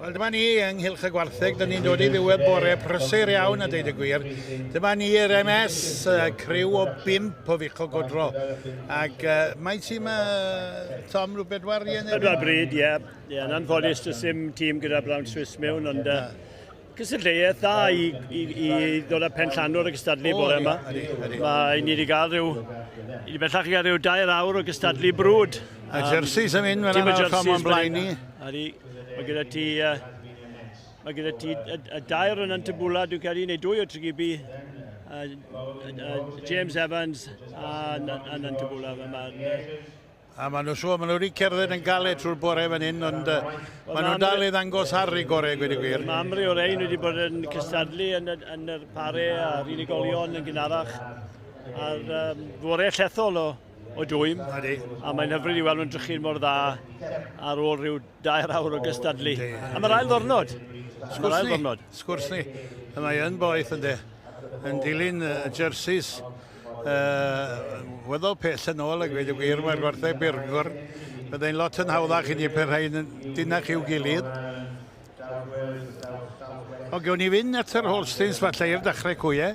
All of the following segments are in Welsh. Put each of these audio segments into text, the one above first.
Wel, dyma ni ynghylch y gwartheg, dyn ni'n dod i ddiwedd bore prysur iawn a deud y gwir. Dyma ni i'r MS, criw o 5 o fuchod godro. Ac mae tîm, Tom, rhyw bedwar i yn Pedwar bryd, ie. Ie, yn anffodus, does dim tîm gyda Brown Swiss mewn, ond cystadleuaeth dda i ddod â pen llanwr y gystadlu bore yma. Mae ni wedi cael rhyw, ni wedi bellach i gael rhyw 2 awr o gystadlu brwd. A jerseys yn mynd fel yna, Tom, o'n blaen ni. Ydy, mae gyda ti, mae gyda ti y dair yn Antabula, dwi'n credu, neu dwy o Tregibi, James Evans a Nantabula. A maen nhw'n siŵr, maen nhw wedi cerdded yn galed trwy'r bore fan hyn, ond maen nhw'n dal i ddangos ar eu gorau, gweud y gwir. Mae amryw o'r ein wedi bod yn cystadlu yn yr pare a'r unigolion yn gynharach, a'r fore llethol o dwym. Ydy. A mae'n hyfryd i weld nhw'n drychu'n mor dda ar ôl rhyw 2 awr o gystadlu. A mae'r ail ddwrnod. Mae'r ail ddwrnod. Sgwrs ni. A mae yn boeth ynddo. Yn dilyn y jerseys. Weddol pell yn ôl a gweud y gwir, mae'r gwartheg Byrgwr. Byddai'n lot yn hawddach i ni pe rhain yn dinach i'w gilydd. O, gewn ni fynd at yr Holsteins falle i'r dechrau cwyau.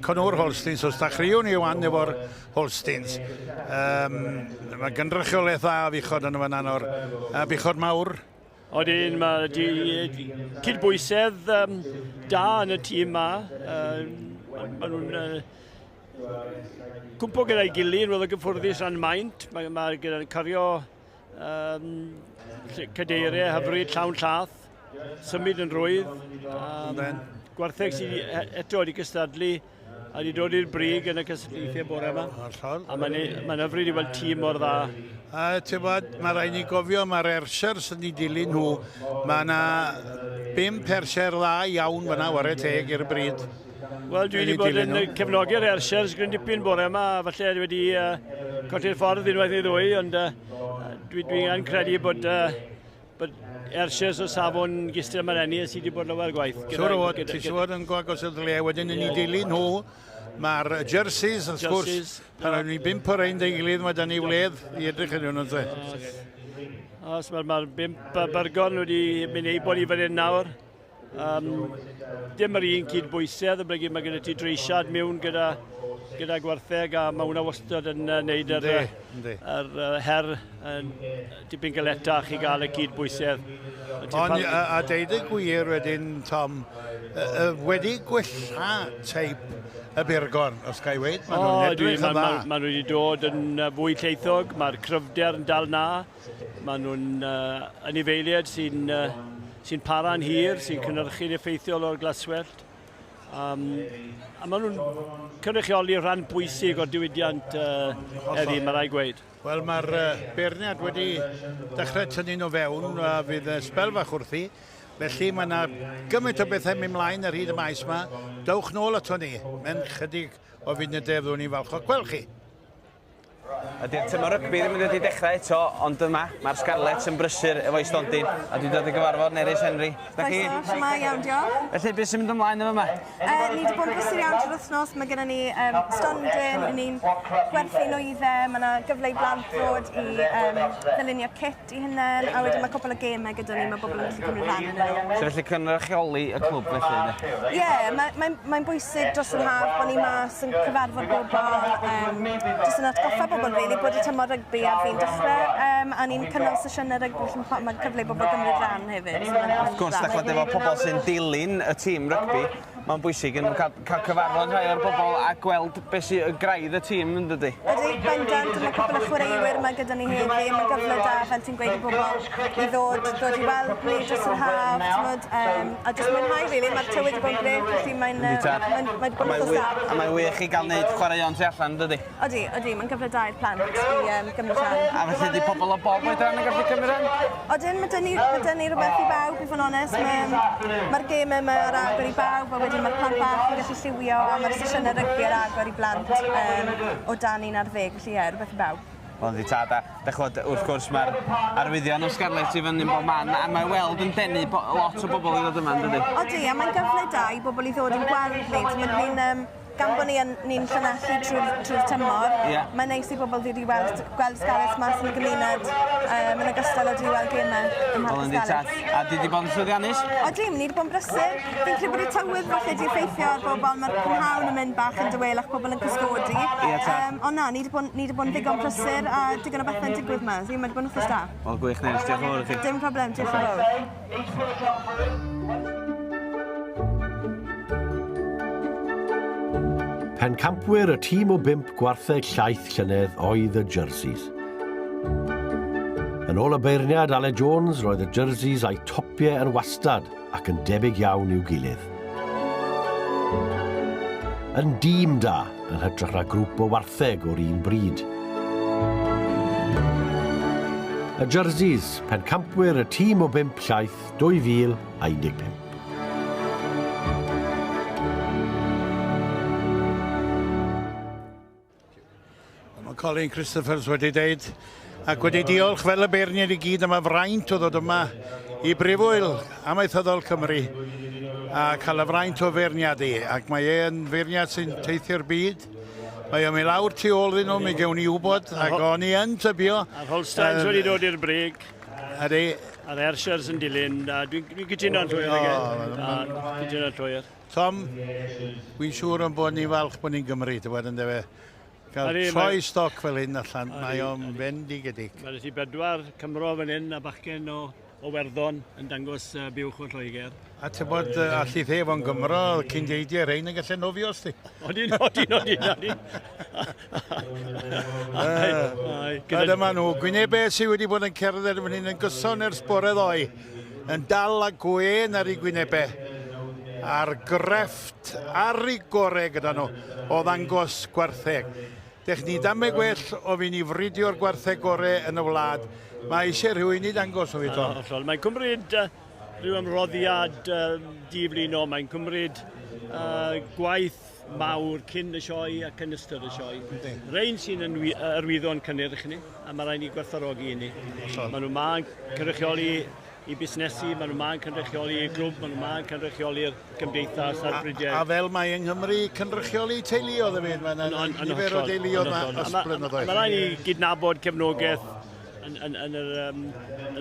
Conwr Holsteins, os da chriwn ni wan efo'r Holsteins. Mae gynrychiolaeth dda o fuchod yn y fan o'r buchod mawr. Odyn, mae di cydbwysedd da yn y tîm ma. Maen nhw'n cwmpo gyda'i gilydd, roedd o gyffwrddus ran maint. Mae gyda'n cario cadeiriau hyfryd llawn llath, symud yn rhwydd. Gwartheg sydd eto wedi cystadlu a wedi dod i'r brig yn y cystadlaethau bore yma. Hollol. A mae'n hyfryd i weld tîm mor dda. A ti'n bod, mae rhaid ni gofio, mae'r Ayrshires yn ei dilyn nhw. Mae yna 5 Ayrshire dda iawn fyna, ware teg i'r bryd. Wel, dwi wedi bod yn cefnogi'r Ayrshires gryn dipyn bore yma, a falle dwi wedi colli'r ffordd unwaith neu ddwy, ond dwi'n credu bod Ayrshires o safon Gistel Mareni sydd wedi bod lawer gwaith. Siwr o fod, ti siwr fod yn gwagos y ddle, wedyn yn ei dilyn nhw, mae'r jerseys, wrth gwrs, pan o'n ni 5 o'r ein dy gilydd, mae da ni wledd i edrych yn nhw'n dde. Os mae'r 5 Byrgon wedi mynd ei bod i fan hyn nawr. Dim yr un cydbwysedd, oblegid mae gyda ti dreisiad mewn gyda gwartheg, a mae hwnna wastad yn wneud yr her yn dipyn galetach i gael y cydbwysedd. Ond a deud y gwir wedyn, Tom, wedi gwella teip y Byrgon, os ga i weud, maen nhw'n edrych yn dda. Maen nhw wedi dod yn fwy lleithog, mae'r cryfder yn dal na, maen nhw'n anifeiliaid sy'n para'n hir, sy'n cynhyrchu'n effeithiol o'r glaswellt. A maen nhw'n cynrychioli rhan bwysig o'r diwydiant heddi, mae rhaid gweud. Wel, mae'r beirniad wedi dechrau tynnu nhw fewn, a fydd sbel fach wrthi. Felly mae yna gymaint o bethau mynd mlaen ar hyd y maes yma. Dewch nôl ato ni, mewn chydig o funudau fyddwn ni'n falch o gweld chi. Ydy'r tymor rygbi ddim yn dod i dechrau eto, ond dyma, mae'r Scarlets yn brysur efo'i stondin, a dwi'n dod i gyfarfod Nerys Henry. Da chi? Croeso, shwmae, iawn, diolch. Felly, beth sy'n mynd ymlaen efo yma? Ni wedi bod yn brysur iawn trwy'r wythnos, mae gennym ni stondin, ni'n gwerthu nwyddau, mae yna gyfle i blant ddod i ddylunio kit i hunain, a wedyn mae cwpl o gemau gyda ni, mae bobl yn gallu cymryd rhan yn nhw. So felly cynrychioli y clwb felly, ynddi? Ie, mae'n bwysig dros yr haf bod ni mas yn cyfarfod bobl, jyst yn atgoffa bobl really bod y tymor rygbi ar fin dechrau, a ni'n cynnal sesiynau rygbi, felly mae cyfle i bobl gymryd rhan hefyd. So mae'n Wrth gwrs, dach chi'n efo pobl sy'n dilyn y tîm rygbi, mae'n bwysig yn cael cyfarfod rhai o'r bobl a gweld beth sy'n graidd y tîm, yn dydi? Ydy, bendant, mae cwpl o chwaraewyr yma gyda ni heddi, mae'n gyfle da, fel ti'n gweud, i bobl i ddod i weld ni dros yr haf, t'mod, a jyst mwynhau, really, mae'r tywydd wedi bod yn grêt, felly mae'n bod yn wythnos da. A mae'n wych i gael wneud chwaraeon tu allan, dydi? Ydy, ydy, mae'n gyfle da i'r plant i gymryd rhan. A felly ydy pobl o bob oedran yn gallu cymryd rhan? Odyn, mae dyn ni rhywbeth i bawb, i fod yn onest. Mae'r gemau yma ar agor i bawb, a wedyn mae'r plant bach yn gallu lliwio, a mae'r sesiynau rygbi ar agor i blant o dan 11, felly ie, rhywbeth i bawb. Wel, yndi tad, a dach ch'mod, wrth gwrs mae'r arwyddion o Scarlets i fyny'n bob man, a mae weld yn denu lot o bobl i ddod yma, yn dydi? Odi, a mae'n gyfle da i bobl i ddod yn gweld ni. T'mod, ni'n gan bod ni'n ni Llanelli trwy'r trwy tymor, Ie. mae'n neis i bobl ddod i weld, gweld Scarlets mas yn y gymuned, yn ogystal â dod i weld gemau ym Wel, Mharc y yndi tad. Scarlets. A di di bod yn llwyddiannus? Odi, ni wedi bod yn brysur. Fi'n credu bod y tywydd falle wedi effeithio ar bobl. Mae'r prynhawn yn mynd bach yn dawelach, pobl yn cysgodi. Ie, tad. Ond na, ni wedi bod, ni wedi bod yn ddigon prysur a digon o bethau'n digwydd 'ma. So, mae wedi bod yn wythnos da. Wel, gwych Nerys, diolch yn fawr i chi. Dim problem, diolch yn fawr. Pencampwyr y tîm o bump gwartheg llaeth llynedd oedd y Jerseys. Yn ôl y beirniad Ale Jones, roedd y Jerseys a'i topiau yn wastad ac yn debyg iawn i'w gilydd. Yn dîm da, yn hytrach na grŵp o wartheg o'r un bryd. Y Jerseys, pencampwyr y tîm o bump llaeth 2015. Mae Colin Christophers wedi deud ac wedi diolch fel y beirniaid i gyd am y fraint o ddod yma i Brifwyl Amaethyddol Cymru a cael y fraint o feirniadu. Ac mae e'n feirniad sy'n teithio'r byd. Mae o'n mynd lawr tu ôl iddyn nhw, mi gewn ni wybod, ac o'n i yn tybio. A'r Holsteins wedi dod i'r brig, Ydy, a'r Ayrshires yn dilyn. A Dwi'n cytuno'n llwyr. Dwi'n cytuno'n llwyr. Tom, dwi'n siŵr yn bod ni falch bod ni'n Gymru, ti'n gwybod, yndyfe. Cael Ydy, troi mae- stoc fel hyn allan, mae o'n fendigedig. Mae ti bedwar Cymro fan hyn a bachgen o Werddon yn dangos buwch o Lloegr. A ti'n bod allith e fo'n Gymro, cyn deidiau rhain yn gallu nofio os ti. Odyn, odyn, odyn, odyn. Ai, ai, A dyma nhw, gwynebau sydd wedi bod yn cerdded fan hyn yn gyson ers bore ddoe, yn dal a gwên ar ei gwynebau, a'r grefft ar ei gorau gyda nhw o ddangos gwartheg. Dech ni dameg gwell o fi'n i fridio'r gwartheg gorau yn y wlad. Mae eisiau rhywun i dangos o fi, Tom. Hollol. Mae'n cymryd rhyw ymroddiad diflino, mae'n cymryd gwaith mawr cyn y sioe ac yn ystod y sioe. Rhain sy'n arwyddo'n cynnyrch ni, a mae rhaid ni gwerthfawrogi ni. Maen nhw ma'n cynrychioli i busnesu, maen nhw ma'n cynrychioli i glwb, maen nhw ma'n cynrychioli'r gymdeithas a'r bridiau. A fel mae yng Nghymru cynrychioli teuluoedd hefyd, mae yna nifer o deuluoedd yma ers blynyddoedd. Mae rhaid ni gydnabod cefnogaeth yn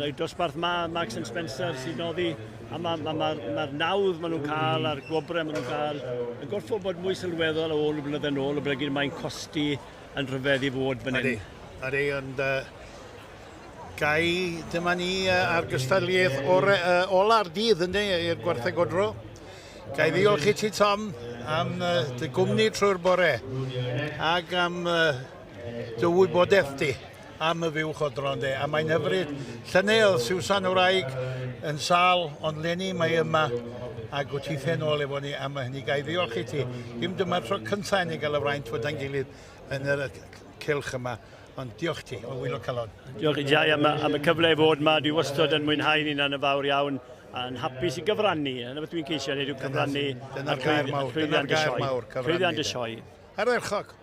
y dosbarth ma, Marks and Spencer sy'n noddi, a mae'r ma, ma, ma nawdd maen nhw'n cael a'r gwobrau maen nhw'n cael yn gorfod bod mwy sylweddol o ôl y blynyddoedd yn ôl, o blegid mae'n costi yn rhyfedd i fod fan Ydy, hyn. ydy, ond gai, dyma ni ar gystadleuaeth ola'r dydd, ynddi, i'r gwartheg godro. Gai ddiolch i ti, Tom, am dy gwmni trwy'r bore ac am dy wybodaeth di am y fuwch odro, ynddi. A mae'n hyfryd. Llynedd oedd Susan Wraig yn sâl, ond leni mae yma ac wyt ti'n ôl efo ni am hynny. Gai ddiolch i ti. Dim dyma'r tro cyntaf i ni gael y fraint fod â'n gilydd yn yr cylch yma. Ond diolch ti, o waelod calon. Diolch i ti am y cyfle i fod yma. Dwi wastad yn mwynhau ni'n yn fawr iawn a'n hapus i gyfrannu. Yna beth dwi'n ceisio wneud yw cyfrannu Dyna'r ar gair mawr, dyna'r llwyddiant y gair sioe. mawr, cyfrannu, Llwyddiant y de. sioe. Ardderchog.